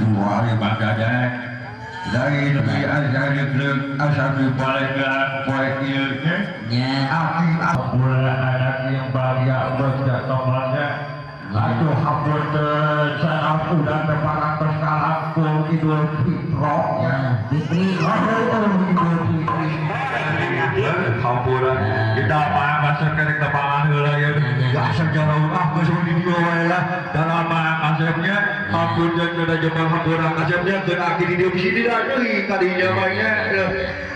Astagfirullahaladzim Mang Dadang. Dari lebih asal asal balik poe ieu nya. Aki ampun anak yang bahagia berjak tomalnya. Aduh hapunten saat udah teparantos kalangkung Idul Fitri nya. Fitri. Aduh Idul Fitri. Hampura kita apa masuk ke tepangan heula ya. Asa jauh ah geus di dieu wae lah. Dalam asepnya hapunten sudah jemang hampura asepnya keur aki di dieu bisi di deui ka dinya mah nya.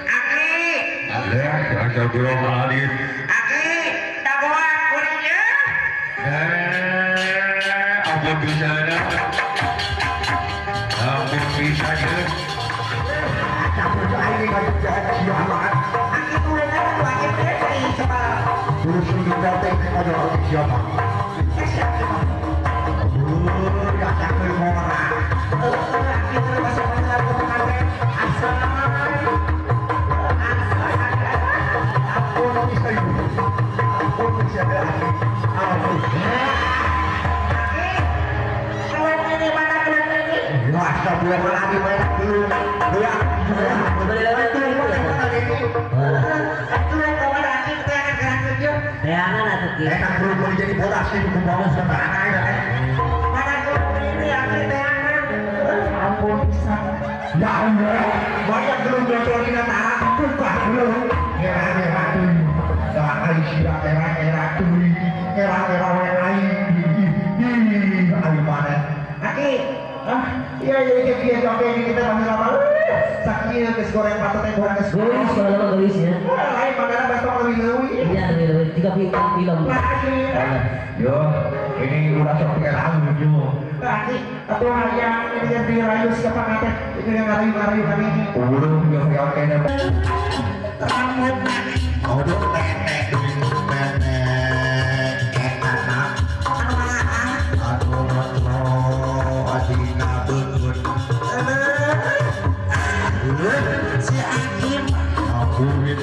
Aki. Ya, astagfirullahaladzim. Aki, tagoan kuring nya. Ampun bisa nya. Ampun bisa nya. Enak belum boleh jadi bodas sih, bukan sama anak. Mana ini aki teangan. Ampun bisa. Ya Allah, banyak belum bocor di tanah, buka belum. Era-era tuh, era era tuh, era-era lain. Ih, ayo mana? Aki, ah, iya iya iya iya oke ini kita lama-lama. Sakieu geus goreng patut teh goreng geus geus kalau geus ya. Lain makanan besok lebih leuwih. Iya lebih leuwih tiga film. Yo, ini udah sok erang yo. Aki, atuh hayang ini yang dirayu siapa ngate? Ini yang ngarayu-ngarayu kami ini. Urung yo yo kene. Rambut Aduh nenek nenek enak. Aduh aduh adina beungeut. Si Akim. Ampun.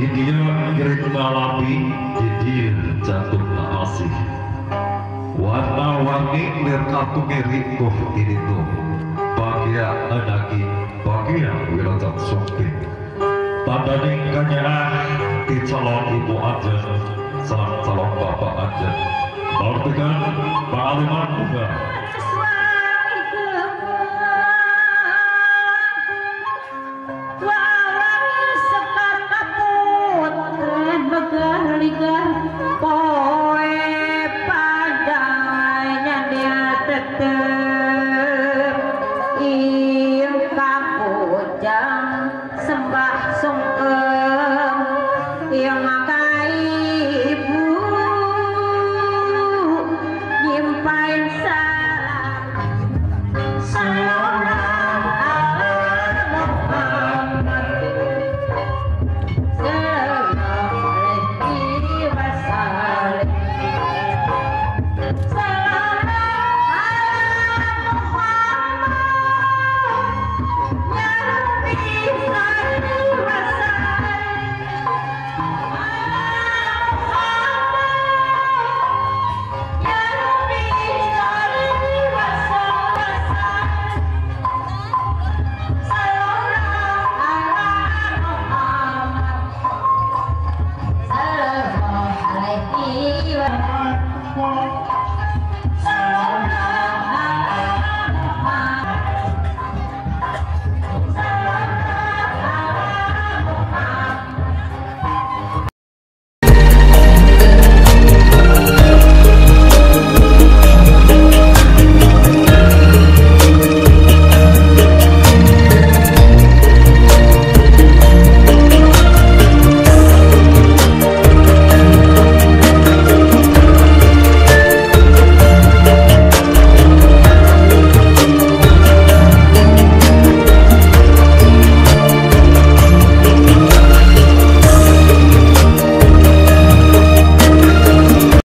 Di dia ngiring ngalapi, di dia jatuh asih. Warna-warni lir kartu ngiri kuh itu. Bagia anaki, bagia wilajeng sumping. Tandaning kanyaah ti calon ibu anjeun sareng calon bapak anjeun. Baurtikeun pangaliman bunga.